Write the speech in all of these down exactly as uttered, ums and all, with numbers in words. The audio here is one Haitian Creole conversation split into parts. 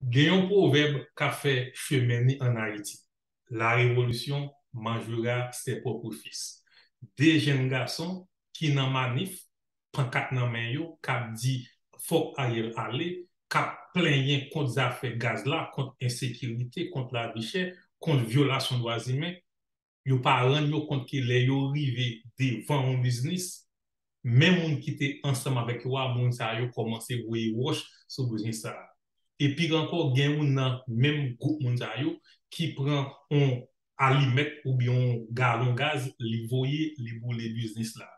Gen yon pwovèb k ap fè chemen li ann Ayiti: La révolution mangera ses propres fils. De jèn gason ki nan manif, pankat nan men yo, k ap di fòk Ariel ale, k ap plenyen kont zafè gaz la, kont ensekirite, kont lavi chè, kont vyolasyon dwa imen, yo pa rann yo kont ke lè yo rive devan yon biznis, men moun ki te ansanm avèk yo a, moun sa yo kòmanse voye wòch sou biznis sa a. E pi ankò, gen youn nan menm gwoup moun sa yo ki pran yon alimèt oubyen yon galon gaz, li voye, li boule biznis la.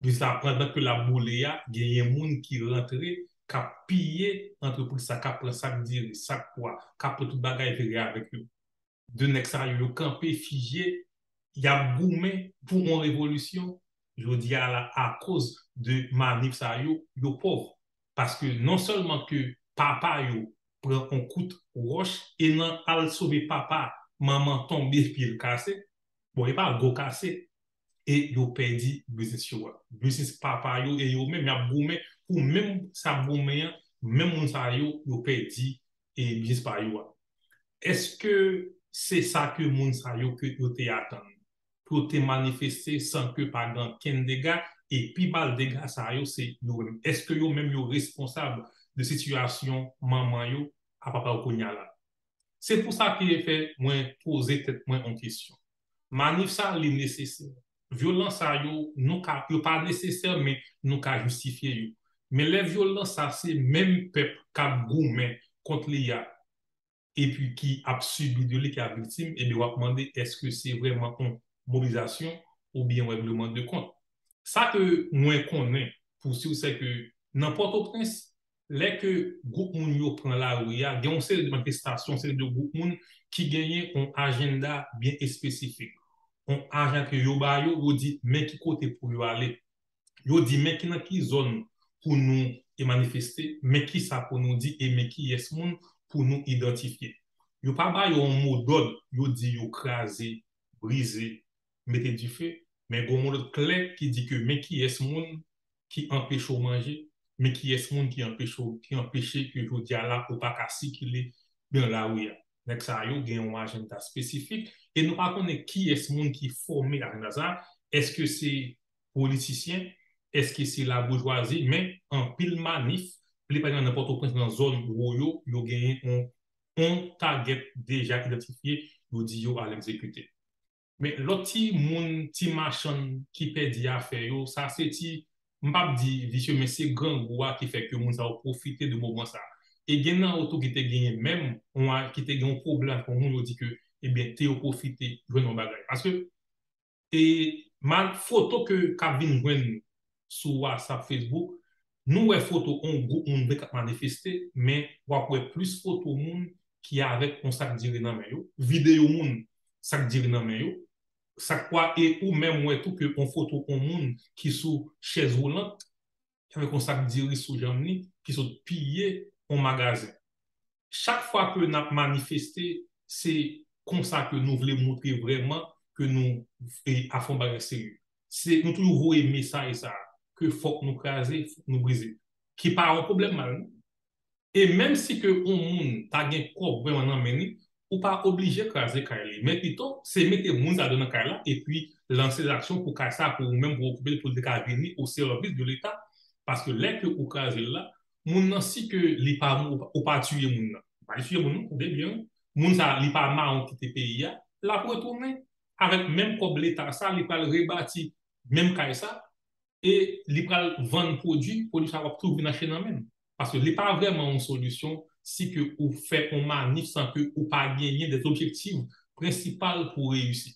Biznis la, pandan ke l ap boule a, genyen moun ki rantre, k ap piye antrepriz sa, k ap pran sak diri, sak pwa, k ap pran tout bagay vire avèk yo. De nèg sa yo, yo kanpe fije, y ap goumen pou yon revolisyon. Jodi a la, akoz de manif sa yo, yo pòv. Paske non sèlman ke papa yo pran yon kout wòch, e nan al sove papa, manman tonbe, pye l kase. Bon, e pa gwo kase. E yo pèdi biznis yo a. Biznis papa yo e yo menm, y ap goumen pou menm sa ap goumen an, menm moun sa yo, yo pèdi e biznis pa yo a. Èske se sa ke moun sa yo ke yo te atann? Pou yo te manifeste san ke pa gen ankenn dega, e pi mal dega sa yo se yo menm. Èske yo menm yo responsab de sitiyasyon manman yo a papa yo kounye a la? Se pou sa ki fè mwen poze tèt mwen yon kesyon. Manif sa, li nesesè. Vyolans sa yo, nou ka, yo pa nesesè, men nou ka jistifye yo. Men lè vyolans sa, se menm pèp k ap goumen kont li a, epi ki ap sibi de li, ki ap viktim, ebyen w ap mande èske se vrèman yon mobilizasyon oubyen yon règleman de kont. Sa ke mwen konnen pou si, se ke nan Pòtoprens, lè ke gwoup moun yo pran lari a, gen yon seri de manifestasyon, yon seri de gwoup moun ki genyen yon ajanda byen espesifik. Yon ajanda ke yo ba yo, yo di men ki kote pou yo ale. Yo di men ki nan ki zòn pou nou e manifeste, men ki sa pou nou di e men kiyès moun pou nou idantifye. Yo pa ba yo yon modòd, yo di yo kraze, brize, mete dife, men gen yon modòd klè ki di ke men kiyès moun ki anpeche w manje, men kiyès moun ki anpeche w, ki anpeche ke jodi a la ou pa ka sikile nan lari a. Nèg sa yo gen yon ajanda espesifik e nou pa konnen kiyès moun ki fòme ajanda sa. Èske se politisyen? Èske se laboujwazi? Men anpil manif, pli pa nan Pòtoprens, nan zòn wo yo, yo genyen yon, yon tagèt deja idantifye, yo di yo al egzekite. Men lòt ti moun, ti machann ki pèdi afè yo, sa se ti, m p ap di visye, men se grangou a ki fè ke moun sa yo pwofite de moman sa. E gen nan yo tou ki te genyen menm, yon a, ki te gen yon pwoblèm avèk yon moun, yo di ke, ebyen, te yo pwofite jwenn yon bagay. Paske, e, mal foto ke k ap vin jwenn sou WhatsApp, Facebook, nou wè foto yon gwoup moun vre k ap manifeste, men w ap wè plis foto moun ki avèk yon sak diri nan men yo, videyo moun, sak diri nan men yo, sak pwa, e ou menm wè tou ke yon foto yon moun ki sou chèz woulant, ki avèk yon sak diri sou janm li, ki sot piye yon magazen. Chak fwa ke n ap manifeste, se konsa ke nou vle montre vrèman ke nou, e, ap fè yon bagay serye. Se, nou toujou voye mesaj sa, ke fòk nou kraze, fòk nou brize. Ki pa yon pwoblèm mal, non. E menm si ke yon moun pa gen kòb vrèman nan men li, ou pa oblije kraze kay li. Men pito, se mete moun sa yo nan kay la, epi lanse zaksyon pou kay sa, pou ou menm, pou okipe l, pou l te ka vini o sèvis de Leta. Paske lè ke ou kraze l la, moun nan, si ke li pa mou, ou pa tiye moun nan. Ou pa tiye moun nan, tande byen. Moun sa, li pa mawon kite peyi a, l ap retounen avèk menm kòb Leta sa, li pral rebati menm kay sa, e li pral vann pwodui, pwodui sa w ap toujou vin achte nan men l. Paske li pa vrèman yon solisyon si ke ou fè yon manif san ke ou pa genyen de objektif prensipal pou reyisi.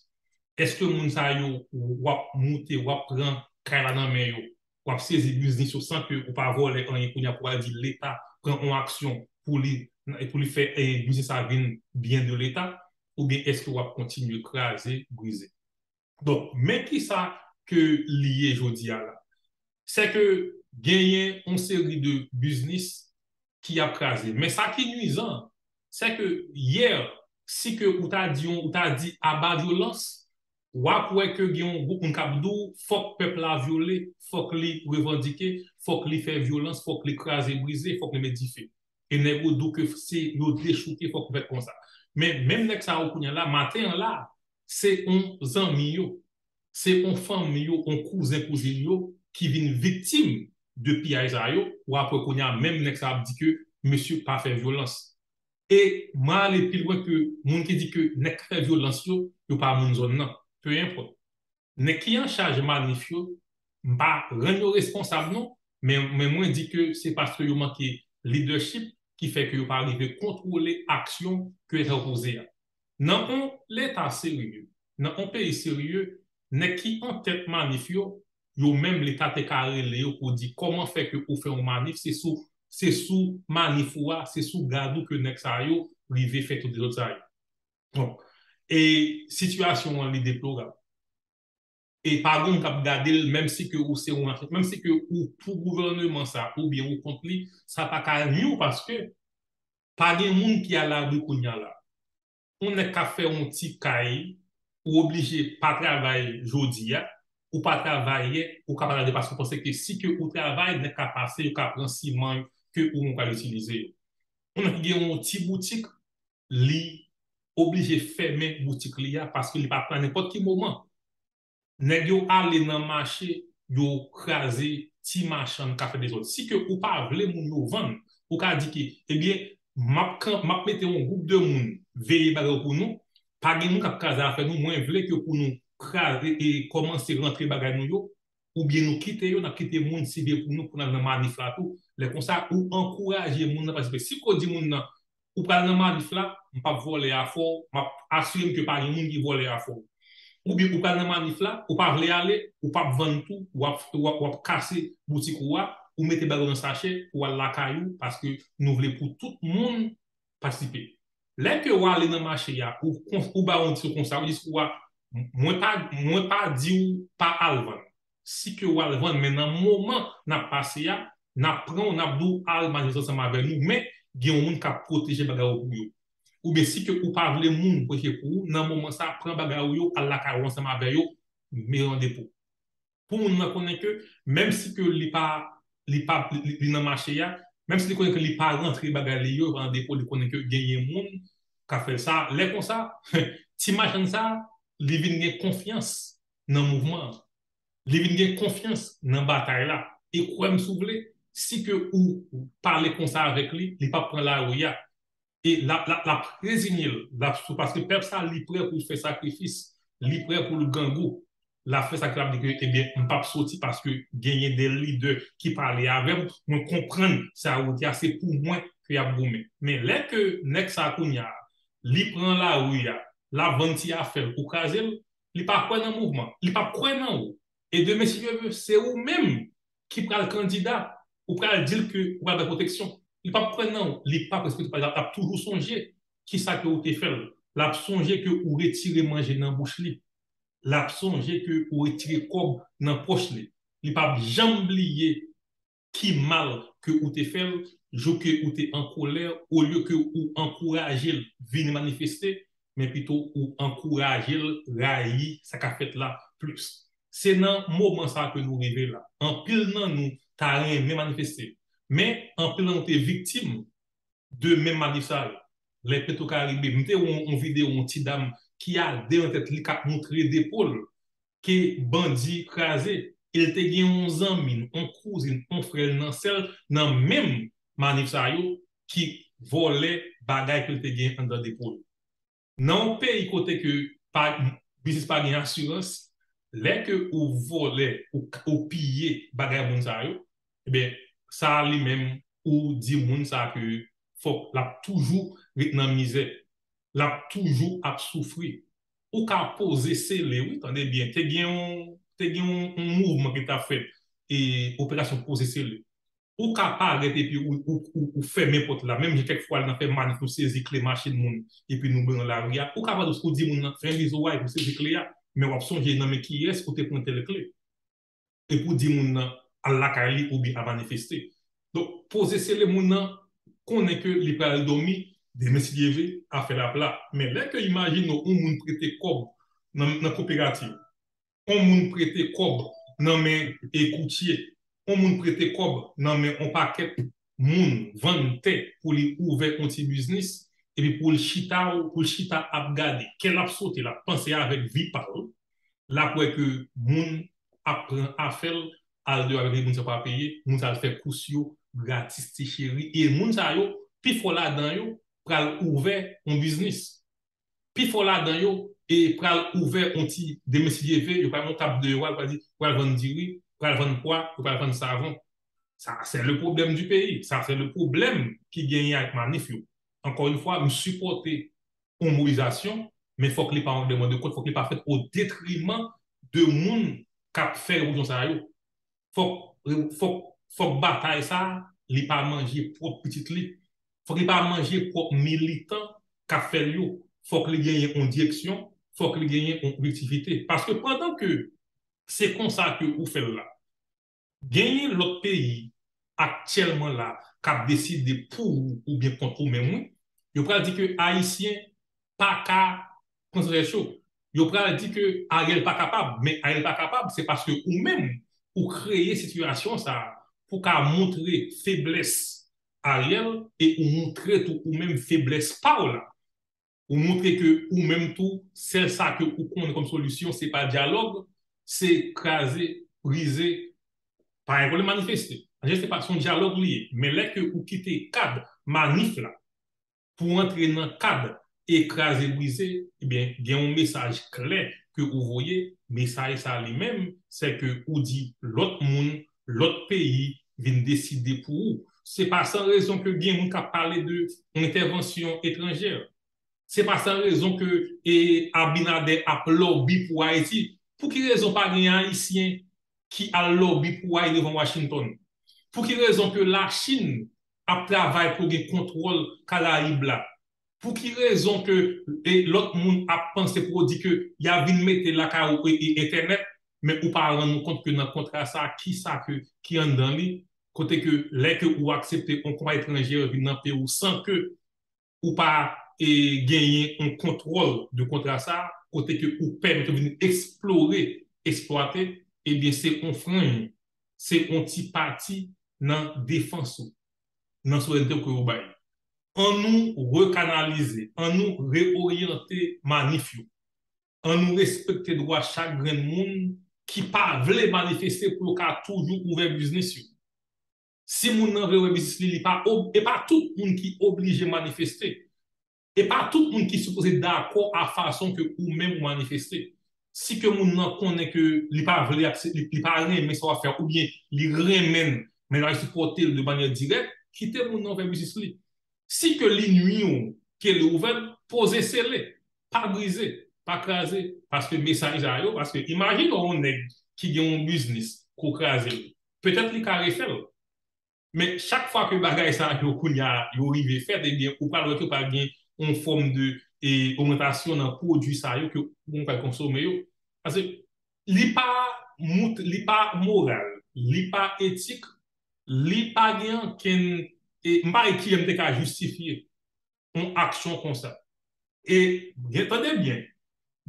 Èske moun sa yo w ap moute, w ap pran kay la nan men yo, w ap sezi biznis yo san ke ou pa vòlè anyen, kounye a pou al di Leta pran yon aksyon pou li, pou li fè, e, biznis sa vin byen de Leta, oubyen èske w ap kontinye kraze, brize? Donk, men kisa ke li ye jodi a la. Se ke genyen yon seri de biznis ki ap kraze. Men sa ki nwizan, se ke yè, si ke ou ta di, ou ta di aba vyolans, w ap wè ke gen yon gwoup moun k ap di w, fòk pèp la vyole, fòk li revandike, fòk li fè vyolans, fòk li kraze brize, fòk li met dife. E nèg yo di w ke se yo dechouke, fòk yo fèt konsa. Men menm nèg sa yo kounye a la, maten an la, se yon zanmi yo, se yon fanmi yo, yon kouzen kouzin yo ki vin viktim de piyay sa yo, w ap wè kounye a menm nèg sa ap di ke mesye pa fè vyolans. E mwen ale pi lwen ke moun ki di ke nèg k fè vyolans yo, yo pa moun zòn nan. Peu importe. Nèg ki an chaj manif yo, m pa rann yo responsab non, men, men mwen di ke se paske yo manke lidèchip ki fè ke yo pa rive kontwole aksyon ke yo poze a. Nan yon leta serye, nan yon peyi serye, nèg ki an tèt manif yo, yo menm leta te ka rele yo pou di kòman fè ke ou fè yon manif, se sou, se sou manif ou a, se sou gad ou ke nèg sa yo rive fè tout dezòd sa yo. Bon, e sitiyasyon an li deplorab. E pa gen moun k ap gade l, menm si ke ou se yon, menm si ke ou pou gouvènman sa, oubyen ou kont li, sa pa ka nwi w paske pa gen moun ki alabri kounye a la. Yon nèg k ap fè yon ti kay, ou oblije pa travay jodi a, ou pa travay yè, ou ka pa travay paske ou panse ke si ke ou travay, nèg ka pase, yo ka pran siman ke ou menm ou ka itilize yo. Yon nèg ki gen yon ti boutik, li oblije fèmen boutik li a paske li pa pran nenpòt ki moman. Nèg yo ale nan mache, yo kraze ti machann k ap fè dezòd. Si ke ou pa vle moun yo vann, ou ka di ke, ebyen, m ap kan, m ap mete yon gwoup de moun veye bagay yo pou nou, pa gen moun k ap kraze afè nou, mwen vle ke pou nou kraze e kòmanse rantre bagay nou yo, oubyen nou kite yo, n ap kite moun siveye pou nou, pou n al nan manif la tou. Lè konsa, ou ankouraje moun nan patisipe. Si ke w di moun nan, ou pral nan manif la, m p ap vòlè afè w, m ap asire m ke pa gen moun ki vòlè afè w. Oubyen ou pral nan manif la, ou pa vle ale, ou p ap vann tou, w ap, w ap, w ap kase boutik ou a, ou mete bagay ou nan sachè, ou al lakay ou, paske nou vle pou tout moun patisipe. Lè ke w ale nan mache a, ou, ou ba yon diskou konsa, ou diskou a, mwen pa, mwen pa di w pa al vann. Si ke w al vann, men nan moman n ap pase a, n ap pran w, n ap di w al manifeste ansanm avè nou, men gen yon moun k ap pwoteje bagay yo pou yo. Oubyen si ke ou pa vle moun pwoteje pou ou, nan moman sa, pran bagay ou yo, al lakay ou ansanm avè yo, mete yo an depo. Pou moun nan konnen ke, menm si ke li pa, li pa, li, li nan mache a, menm si li konnen ke li pa rantre bagay li yo, yo pa nan depo, li konnen ke genyen moun k ap fè sa. Lè konsa, ti machann sa, li vin gen konfyans nan mouvman an. Li vin gen konfyans nan batay la. E kwè m si w vle, si ke ou pale konsa avèk li, li p ap pran lari a. E l ap, l ap, l ap reziye l, l ap sou, paske pèp sa, li prè pou l fè sakrifis, li prè pou l grangou. L ap fè sa ke l ap di ke, ebyen, m p ap soti paske genyen de lidè ki pale avè m, mwen konprann sa yo di a, se pou mwen ke y ap goumen. Men lè ke nèg sa kounye a, li pran lari a, l ap vann ti afè l, ou kraze l, li pa kwè nan mouvman, li p ap kwè nan ou. E demen, si Dye vle, se ou menm ki pral kandida, ou pral di l ke ou pral bay pwoteksyon. Li p ap kwè nan ou, li p ap respekte w, l ap toujou sonje kisa ke ou te fè l. L ap sonje ke ou retire manje nan bouch li. L ap sonje ke ou retire kòb nan pòch li. Li p ap janm bliye ki mal ke ou te fè l, jou ke ou te an kolè, olye ke ou ankouraje l vin manifeste, men pito ou ankouraje l rayi sa k ap fèt la plis. Se nan moman sa ke nou rive la. Anpil nan nou ta renmen manifeste, men anpil nan nou te viktim de menm manif sa yo. Lè Petro Caribe, m te wè yon, yon videyo yon ti dam ki a de nan tèt li k ap montre depo l ke bandi kraze. E l te gen yon zanmi l, yon kouzin, yon frè l nan sè l nan menm manif sa yo ki vòlè bagay ke l te gen anndan depo l. Nan yon peyi kote ke pa, biznis pa gen asirans, lè ke ou vòlè, ou, ou piye bagay moun sa yo, ebyen, sa a li menm, ou di moun sa ke fòk l ap toujou ret nan mizè, l ap toujou ap soufri. Ou ka poze sele, wi, tande byen, te gen yon, te gen yon, yon mouvman ki t ap fèt, e operasyon poze sele. Ou ka parèt epi ou, ou, ou, ou fèmen pòt la. Menm jan kèk fwa nan fè manif nou sezi kle machin moun epi nou bwè nan lari a. Ou ka parèt ou di moun nan fè vizyo a epi ou sezi kle a. Men w ap sonje nan men kiyès ou te pran tèl kle. Epi ou di moun nan al lakay li oubyen al manifeste. Donk, poze sele moun nan konnen ke li pral dòmi, demen si Dye vle, afè l ap la. Men lè ke imajine w, yon moun prete kòb nan, nan koperativ, yon moun prete kòb nan men e koutye, yon moun prete kòb nan men yon pakèt moun vann tè pou li ouvè yon ti biznis, epi pou l chita, pou l chita ap gade, kè l ap sote, l ap panse avèk vi pa l, l ap wè ke moun ap pran afè l, al deyò avèk li, moun sa pa peye, moun sa al fè kous yo gratis, ti cheri, e moun sa yo, pifò ladan yo, pral ouvè yon biznis. Pifò ladan yo e pral ouvè yon ti demen si Dye ve, yo pral yon tab deyò, yo pral di, yo pral vann diri, yo pral vann pwa, yo pral vann savon. Sa, c'est le problème du pays. Sa, c'est le problème ki genyen ak manif yo. Encore une fois, m sipòte yon mobilizasyon, men fòk li pa yon règleman de kont, fòk li pa fèt o detriman de moun k ap fè revolisyon sa yo. Fòk, fòk, fòk batay sa, li pa manje pwòp pitit li. Fòk li pa manje pwòp militan k ap fè l yo. Fòk li genyen yon direksyon, fòk li genyen yon objektivite. Paske pandan ke se konsa ke ou fè l la, genyen lòt peyi aktyèlman la k ap deside pou ou oubyen kont ou menm, wi. Yo pral di ke Ayisyen pa ka pran sou tèt yo. Yo pral di ke Ariel pa kapab, men Ariel pa kapab, se paske ou menm, ou kreye sitiyasyon sa a pou ka montre feblès Ariel e ou montre tou ou menm feblès pa w la. Ou montre ke ou menm tou, sèl sa ke ou konnen kòm solisyon, se pa dyalòg, se kraze, brize, pa gen pwoblèm manifeste. Manifeste pa se yon dyalòg li ye. Men lè ke ou kite kad manif la, pou antre nan kad e kraze brize, ebyen, gen yon mesaj klè ke ou voye. Mesaj sa li menm, se ke ou di lòt moun, lòt peyi vin deside pou ou. Se pa san rezon ke gen moun k ap pale de yon entèvansyon etranjè. Se pa san rezon ke e, Abinader ap lòbi pou Ayiti. Pou ki rezon pa gen Ayisyen ki al lòbi pou Ayiti devan Washington? Pou ki rezon ke Lachin ap travay pou gen kontwòl Karayib la? Pou ki rezon ke e, lòt moun ap panse pou di ke y a vin mete lakay ou e, e, entènèt, men ou pa rann ou kont ke nan kontra sa, ki sa ke, ki anndan li, kote ke lè ke ou aksepte yon konpayi etranjè vin nan peyi w san ke ou pa e, genyen yon kontwòl de kontra sa, kote ke ou pèmèt yo vin eksplore, eksplwate, ebyen se yon franj, se yon ti pati nan defans ou, nan souverènte ke yo bay. An nou rekanalize, an nou reoryante manif yo. An nou respekte dwa chak grenn moun ki pa vle manifeste pou yo ka toujou ouvè biznis yo. Si moun nan vle ouvè biznis li, li pa ob, e pa tout moun ki oblije manifeste. E pa tout moun ki sipoze dakò a fason ke ou menm ou manifeste. Si ke moun nan konnen ke li pa vle aksepte, li, li pa renmen sa w ap fè, oubyen li renmen l, men l pa sipòte l de manyè dirèk, kite moun nan fè biznis li. Si ke li nwi w, ke li ouvè l, poze sele, pa brize, pa kraze, paske mesaj sa yo, paske imajine w yon nèg ki gen yon biznis, ke w kraze l. Petèt li ka refè l. Men chak fwa ke bagay sa yo kounye a yo rive fèt, ebyen, ou pral wè ke pral gen yon fòm de e, ogmantasyon nan pwodui sa yo ke moun pral konsome yo. Paske li pa mout, li pa moral, li pa etik, li pa gen ankenn, e, m pa wè kijan m te ka jistifye yon aksyon konsa. E, gen, tande byen,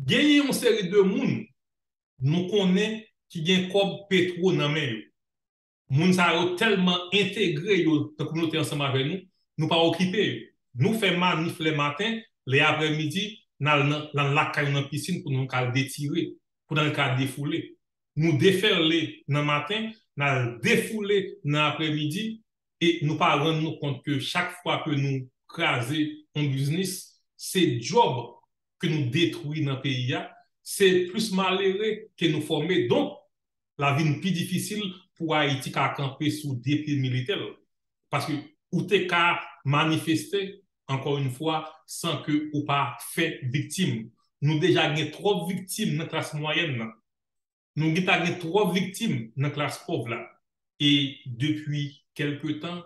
genyen yon seri de moun nou konnen ki gen kòb petwo nan men yo. Moun sa yo tèlman entegre yo nan kominote ansanm avè nou, nou pa okipe yo. Nou fè manif lè maten, lè aprèmidi, n al nan, nan lakay nou nan pisin pou nou ka al detire, pou n al ka defoule. Nou defèle nan maten, n al defoule nan aprèmidi, e nou pa rann nou kont ke chak fwa ke nou kraze yon biznis, se djòb ke nou detwi nan peyi a, se plis malere ke nou fòme. Donk, l a vin pi difisil pou Ayiti ka kanpe sou de pye militè l. Paske ou te ka manifeste, ankò yon fwa, san ke ou pa fè viktim. Nou deja gen twòp viktim nan klas mwayèn nan. Nou gentan gen twòp viktim nan klas pòv la. E depi kèlke tan,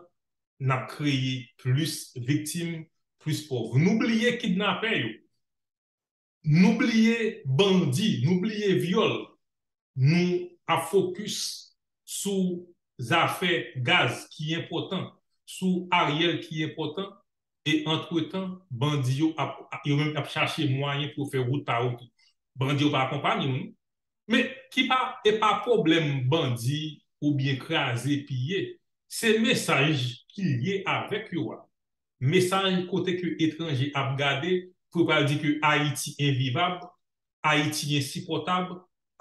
n ap kreye plis viktim, plis pòv. Nou bliye kidnapè yo. Nou bliye bandi, nou bliye vyòl. Nou ap fokis sou zafè gaz ki enpòtan, sou Ariel ki enpòtan, e antretan, bandi yo ap, yo menm ap chache mwayen pou yo fè wout pa yo tou. Bandi yo pa akonpanye nou, non. Men ki pa, e pa pwoblèm bandi oubyen kraze, piye. Se mesaj ki lye avèk yo a. Mesaj kote ke etranje ap gade pou yo pral di ke Ayiti envivab, Ayiti ensipòtab,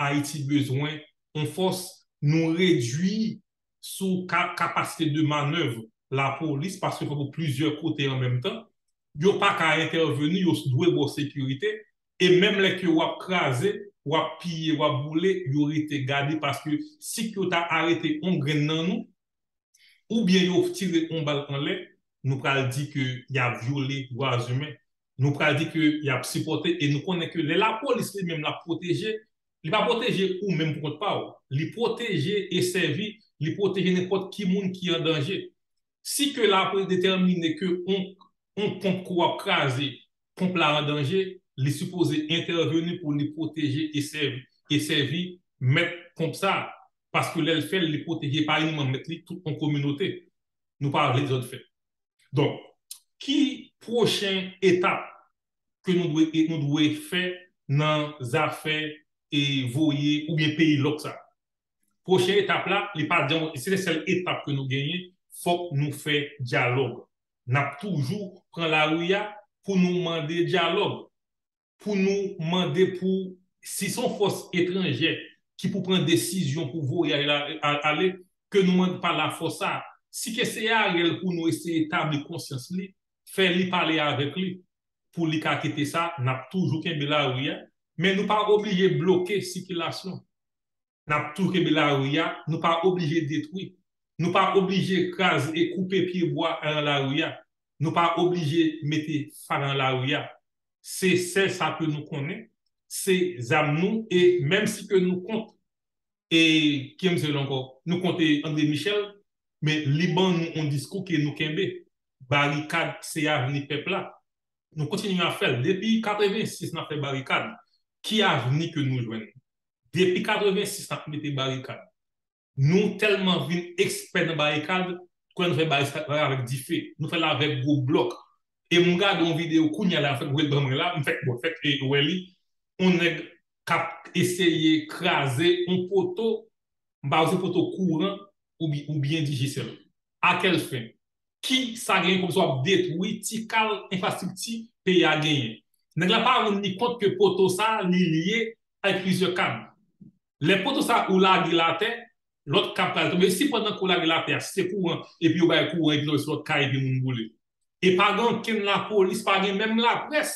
Ayiti bezwen yon fòs, nou redui sou ka, kapasite de manèv lapolis paske fò pou plizyè kote an menm tan. Yo pa ka entèveni, yo dwe ba w sekirite. E menm lè ke w ap kraze, w ap piye, w ap boule, yo rete gade paske si ke yo ta arete yon grenn nan nou, oubyen yo tire yon bal anlè, nou pral di ke y ap vyole dwa imen. Nou pral di ke y ap sipòte e nou konnen ke lè lapolis li menm l ap pwoteje, li pa pwoteje ou menm pou kont pa w. Li pwoteje e sèvi, li pwoteje nenpòt ki moun ki an danje. Si ke l ap detèmine ke on, on ponp ke w ap kraze, ponp la an danje, li sipoze entèveni pou li pwoteje e sèvi, e sèvi mèt ponp sa. Paske lè l fè l, li pwoteje pa inikman mèt li, tout yon kominote. Nou pa vle dezòd fèt. Donk, ki pwochen etap ke nou dwe, nou dwe fè nan zafè e voye oubyen peyi lòk sa? Pwochen etap la, li pa janm, se te sèl etap ke nou genyen, fòk nou fè dyalòg. N ap toujou pran lari a pou nou mande dyalòg, pou nou mande pou, si se yon fòs etranjè ki pou pran desizyon pou voye ale, ale, ke nou mande pa lafòs sa. Si ke se Ariel pou nou eseye tabli konsyans li, fè li pale avèk li, pou li ka kite sa, n ap toujou kenbe lari a, men nou pa oblije bloke sikilasyon. N ap toujou kenbe lari a, nou pa oblije detwi. Nou pa oblije kraze e koupe pyebwa nan lari a. Nou pa oblije mete fa nan lari a. Se sèl sa ke nou konnen, se zam nou, e menm si ke nou kont, e ki m se ankò, nou kont André Michel, men li ban nou yon diskou ke nou kenbe. Barikad se avni pèp la. Nou kontinye ap fè l. Depi katrevensis n ap fè barikad. Ki avni ke nou jwenn? Depi katrevensis n ap mete barikad. Nou tèlman vin ekspè nan barikad, kwè nou fè barikad avèk dife. Nou fè l avèk gwo blòk. E m gade yon videyo kounye a la, fèk voye l ban mwen la, m fèk, bon, fèk, e, wè li. Yon nèg k ap eseye kraze yon poto, m pa wè se poto kouran oubyen, oubyen Digicel. A kèl fen? Ki sa genyen kòmsi w ap detwi ti kal enfrastrikti peyi a genyen? Nèg la pa rann li kont ke poto sa, li lye ak plizyè kab. Lè poto sa ou lage l atè, lòt kab pral tonbe. Si pandan ke w lage l atè a, si se kouran, epi yo bay kouran, epi tonbe sou lòt kay, epi moun boule. E pa gen okenn lapolis, pa gen menm laprès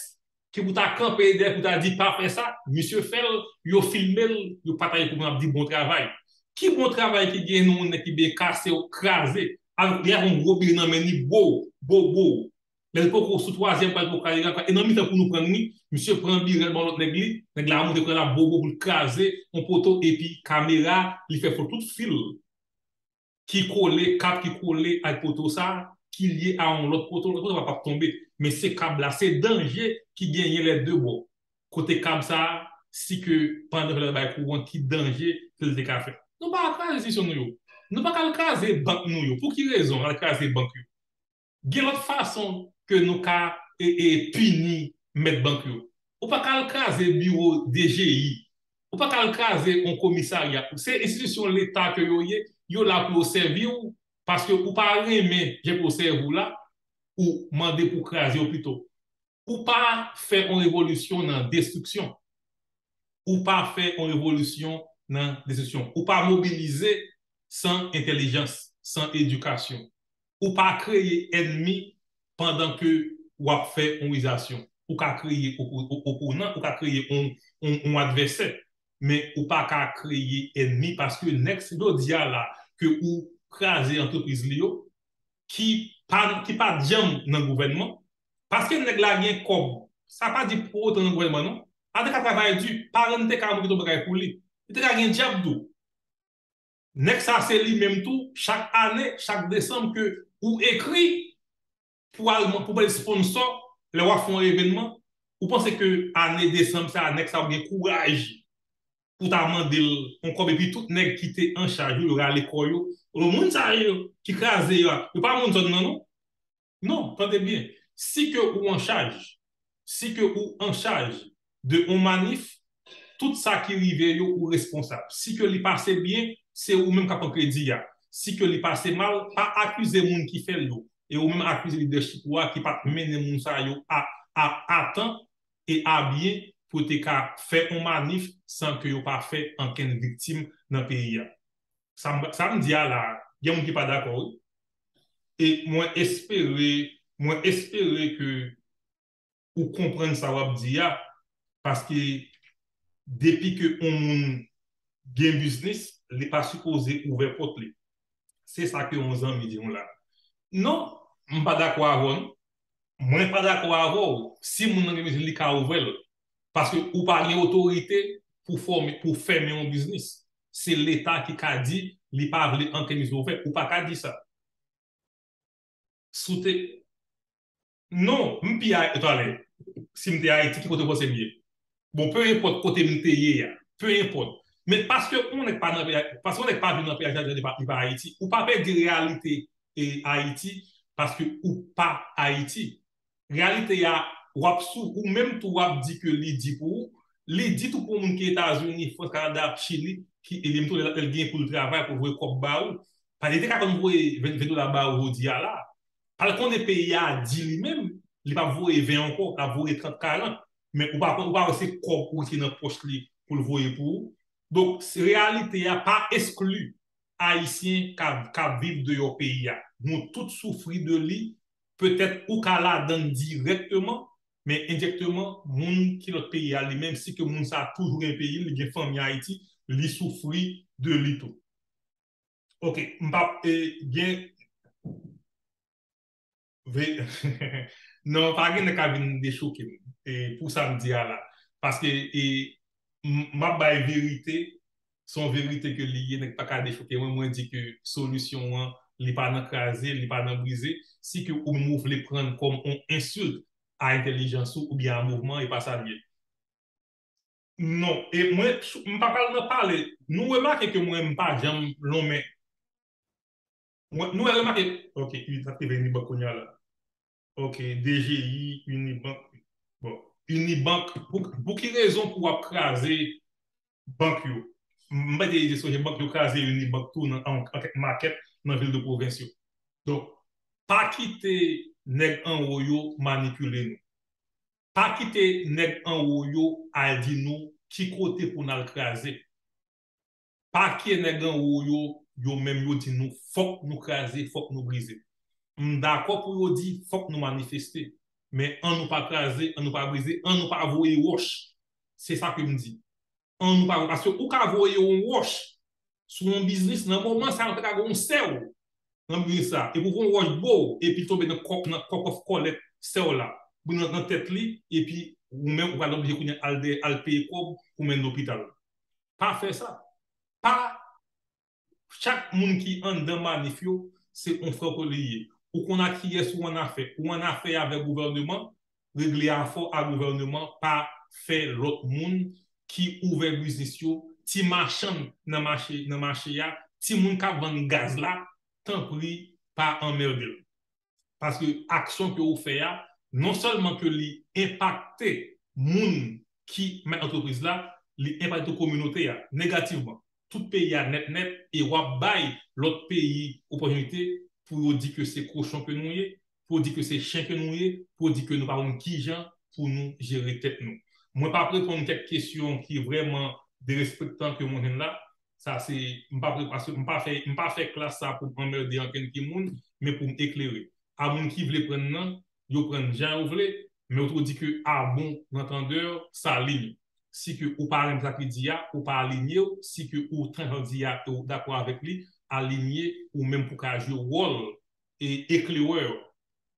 ki pou ta kanpe dèyè pou ta di pa fè sa, misye fè l, yo filme l, yo pataje pou moun ap di bon travay. Ki bon travay ki gen nan yon nèg ki byen kase, kraze, avèk, li avèk yon gwo biren nan men li, bo, bo, bo. Lè l poko sou twazyèm pa, l poko ale, e nan mitan pou nou pran li, misye pran biren l ban lòt nèg li, nèg la monte pran la bobo pou l kraze yon poto epi kamera, li fè fo tout fil ki kole, kab ki kole ak poto sa, ki lye a yon lòt poto, lòt poto pa p ap tonbe. Men se kab la, se danje ki genyen lè de bò. Kote kab sa, si ke pandan fè l bay kouran, ki danje ke l te ka fè? Nou pa al kraze enstitisyon nou yo. Nou pa ka al kraze bank nou yo. Pou ki rezon al kraze bank yo? Gen lòt fason ke nou ka e, e, pini mèt bank yo. Ou pa ka al kraze biwo D G I. Ou pa ka al kraze yon komisarya. Se enstitisyon Leta ke yo ye, yo la pou yo sèvi w, paske ou pa renmen jan pou yo sèvi w la, ou mande pou kraze yo pito. Ou pa fè yon revolisyon nan destriksyon. Ou pa fè yon revolisyon nan destriksyon. Ou pa mobilize san entèlijans, san edikasyon. Ou pa kreye ènmi pandan ke w ap fè yon izasyon. Ou ka kreye opo-, o-, oponan, ou ka kreye yon, yon, yon advèsè, men ou pa ka kreye ènmi paske nèg se jodi a la ke ou kraze antrepriz li yo, ki pa, ki pa t janm nan gouvènman, paske nèg la gen kòb, sa pa di pou otan nan gouvènman non. Al te ka travay di, paran n te ka monte yon bagay pou li. Li te ka gen djab tou. Nèg sa se li menm tou, chak ane, chak desanm ke ou ekri pou al, pou bay sponsò, lè w ap fè yon evènman, ou panse ke ane desanm sa, nèg sa ap gen kouraj pou ta mande l yon kòb, epi tout nèg ki te an chaj yo, yo rale kò yo. Moun sa yo ki kraze yo a, yo pa moun zòn nan non. Non, tande byen. Si ke ou an chaj, si ke ou an chaj de yon manif, tout sa ki rive yo, ou responsab. Si ke li pase byen, se ou menm k ap pran kredi a. Si ke li pase mal, pa akize moun ki fè l yo. E ou menm akize lidèchip ou a ki pa t mennen moun sa yo a, a, a tan e a byen pou te ka fè yon manif san ke yo pa fè ankenn viktim nan peyi a. Sa m, sa m di a la, gen moun ki pa dakò, wi. E mwen espere, mwen espere ke ou konprann sa w ap di a, paske depi ke yon moun gen biznis, li pa sipoze ouvè pòt li. Se sa ke yon zanmi di nou la. Non, m pa dakò avè w, non. Mwen pa dakò avè w. Si moun nan gen biznis, li ka ouvè l. Paske ou pa gen otorite pou fòme, pou fèmen yon biznis. Se Leta ki ka di li pa vle ankenn biznis ouvè. Ou pa ka di sa. Si w te, non, m pi a, talè, si m te Ayiti, ki kote w panse m ye? Bon, pe enpòt kote m te ye a, pe enpòt. Men paske yon nèg pa nan peyi, paske yon nèg pa viv nan peyi a, li pa, li pa Ayiti. Ou pa pèdi reyalite e Ayiti paske ou pa Ayiti. Reyalite a, w ap sou, ou menm tou w ap di ke li di pou ou, li di tou pou moun ki Etazini, Frans, Kanada, Chili, ki, e li menm tou, li, li gen pou l travay pou voye kòb ba ou. Pa li te ka konn voye ven, ven dola ba ou jodi a la. Pa l konnen peyi a di li menm, li p ap voye ven ankò, l ap voye trant, karant. Men ou pa konn, ou pa wè se kòb ou ki nan pòch li pou l voye pou ou. Donk, se reyalite a pa eskli Ayisyen k ap, k ap viv deyò peyi a. Nou tout soufri de li. Petèt ou ka ladann dirèkteman, men endiyèkteman, moun ki lòt peyi a li menm, si ke moun sa a toujou gen peyi l, li gen fanmi Ayiti, li soufri de li tou. Ok, m p ap, e, gen, ve-, non, pa gen nèg ka vin dechoke m, e, pou sa m di a la. Paske, e, m, m ap bay verite, se yon verite ke li ye, nèg pa ka dechoke mwen, mwen di ke solisyon an, li pa nan kraze, li pa nan brize. Si ke ou menm ou vle pran l kòm yon ensilt a entèlijans ou oubyen a mouvman, e pa sa l ye. Non, e mwen, m pa pral nan pale. Nou remake ke mwen, m pa janm lonmen. Mwen, nou remake, ok, sa te vin Unibank kounye a la. Ok, D G I, Unibank. Bon, Unibank, pou, pou ki rezon pou w ap kraze bank yo? M pa te sonje bank yo kraze Unibank tou nan, an, an kèk makèt nan vil de pwovens yo. Donk, pa kite nèg anwo yo manipile nou. Pa kite nèg anwo yo al di nou ki kote pou n al kraze. Pa kite nèg anwo yo, yo menm yo di nou fòk nou kraze, fòk nou brize. M dakò pou yo di fòk nou manifeste, men ann nou pa kraze, ann nou pa brize, ann nou pa voye wòch. Se sa ke m di. Ann nou pa voye, paske ou ka voye yon wòch sou yon biznis, nan moman sa yo te ka gen yon sè w nan biznis la, epi w voye yon wòch bo w, epi l tonbe nan kòk, nan kòkòf kòlèt sè w la, nan, nan tèt li, epi ou menm ou pral oblije kounye a al dèyè, al peye kòb pou mennen lopital. Pa fè sa. Pa, chak moun ki anndan manif yo, se yon frè ke li ye. Ou konn ak kiyès ou annafè. Ou annafè avèk gouvèneman, regle afè w ak gouvèneman, pa fè lòt moun ki ouvè biznis yo, ti machann nan mache, nan mache a, timoun k ap vann gaz la, tanpri, pa anmède l. Paske aksyon ke ou fè a, non sèlman ke li enpakte moun ki mèt antrepriz la, li enpakte tou kominote a negativman. Tout peyi a nèt nèt, e w ap bay lòt peyi opòtinite pou yo di ke se kochon ke nou ye, pou yo di ke se chen ke nou ye, pou yo di ke nou pa konn kijan pou nou jere tèt nou. Mwen p ap reponn kèk kesyon ki vrèman derespektan ke mwen jwenn la. Sa se, m p ap re-, paske m pa fè, m pa fè klas sa pou m anmède ankenn ki moun, men pou m eklere. A moun ki vle pran nan, yo pran jan yo vle, men ou tou di ke à bon entendeur, sa ligne. Si ke ou pa renmen sa ki di a, ou pa alinye w, si ke ou tan jan di a, ou dakò avèk li, alinye ou menm pou ka jwe wòl e eklerè,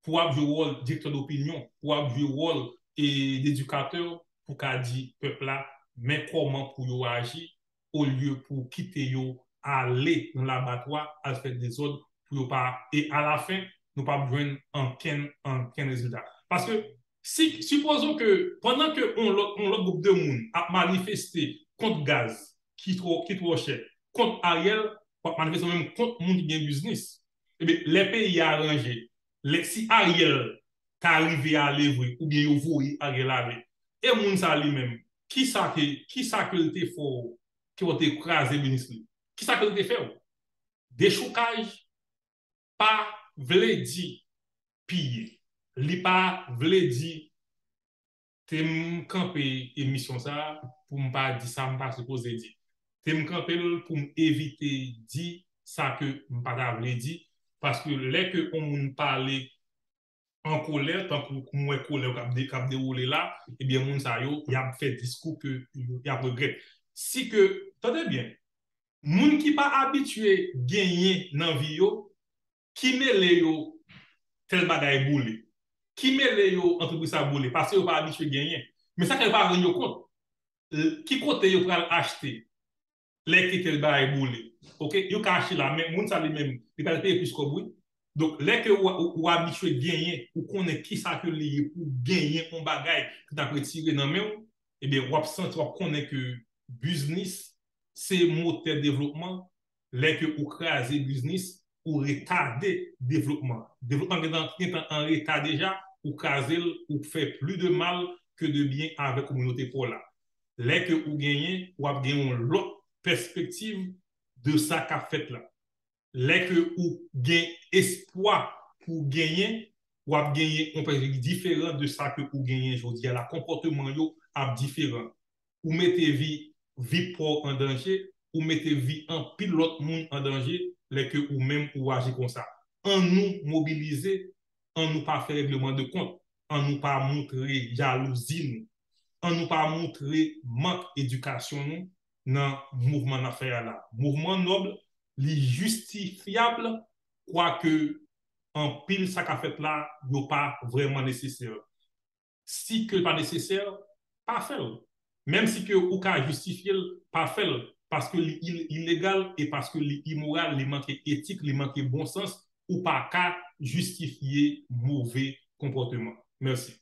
pou w ap jwe wòl direktè dopinyon, pou w ap jwe wòl e edikatè, pou ka di pèp la, men kòman pou yo aji, olye pou kite yo ale nan labatwa, al fè dezòd, pou yo pa, e alafen, nou p ap jwenn ankenn, ankenn rezilta. Paske, si, sipozon ke, pandan ke yon lòt, yon lòt gwoup de moun ap manifeste kont gaz ki twò, ki twò chè, kont Ariel, w ap manifeste menm kont moun ki gen biznis. Ebyen, lè peyi a ranje, lè, si Ariel ta rive ale vre, oubyen yo voye Ariel ale, e moun sa li menm, kisa ke, kisa ke l te fè w, ke w te kraze biznis li? Kisa ke l te fè w? Dechoukaj pa vle di piye. Li pa vle di te m kanpe emisyon sa a pou m pa di sa m pa sipoze di. Te m kanpe l pou m evite di sa ke m pa ta vle di, paske lè ke yon moun pale an kolè, tankou m wè kolè k ap de, k ap dewoule la, ebyen moun sa yo, y ap fè diskou ke y ap regrèt. Si ke, tande byen, moun ki pa abitye genyen nan vi yo, ki mele yo tèl bagay boule, ki mele yo antrepriz sa boule, paske yo pa abitye genyen. Men sa ke yo pa rann yo kont, ki kote yo pral achte, lè ke tèl bagay boule. Oke, yo ka achte la, men moun sa li menm, li pral peye plis kòb, wi. Donk, lè ke ou, ou, ou abitye genyen, ou konnen ki sa ke li ye pou genyen yon bagay ki t ap retire nan men w, ebyen, w ap santi, w ap konnen ke biznis se motè devlopman. Lè ke ou kraze biznis, ou retade devlopman. Devlopman gentan, gentan an reta deja, ou kraze l, ou fè pli de mal ke de byen avèk kominote pa w la. Lè ke ou genyen, w ap gen yon lòt pèspektiv de sa k ap fèt la. Lè ke ou gen espwa pou genyen, w ap genyen yon pèspektiv diferan de sa ke ou genyen jodi a la. Konpòteman yo ap diferan. Ou mete vi, vi pa w an danje, ou mete vi anpil lòt moun an danje lè ke ou menm ou aji konsa. Ann nou mobilize, ann nou pa fè règleman de kont, ann nou pa montre jalouzi nou, ann nou pa montre mank edikasyon nou nan mouvman n ap fè a la. Mouvman nòb, li jistifyab, kwake anpil sa k ap fèt la, yo pa vrèman nesesè. Si ke l pa nesesè, pa fè l. Menm si ke ou ka jistifye l, pa fè l, paske li il-, ilegal e paske li imoral, li manke etik, li manke bon sans, ou pa ka jistifye move konpòteman. Mèsi.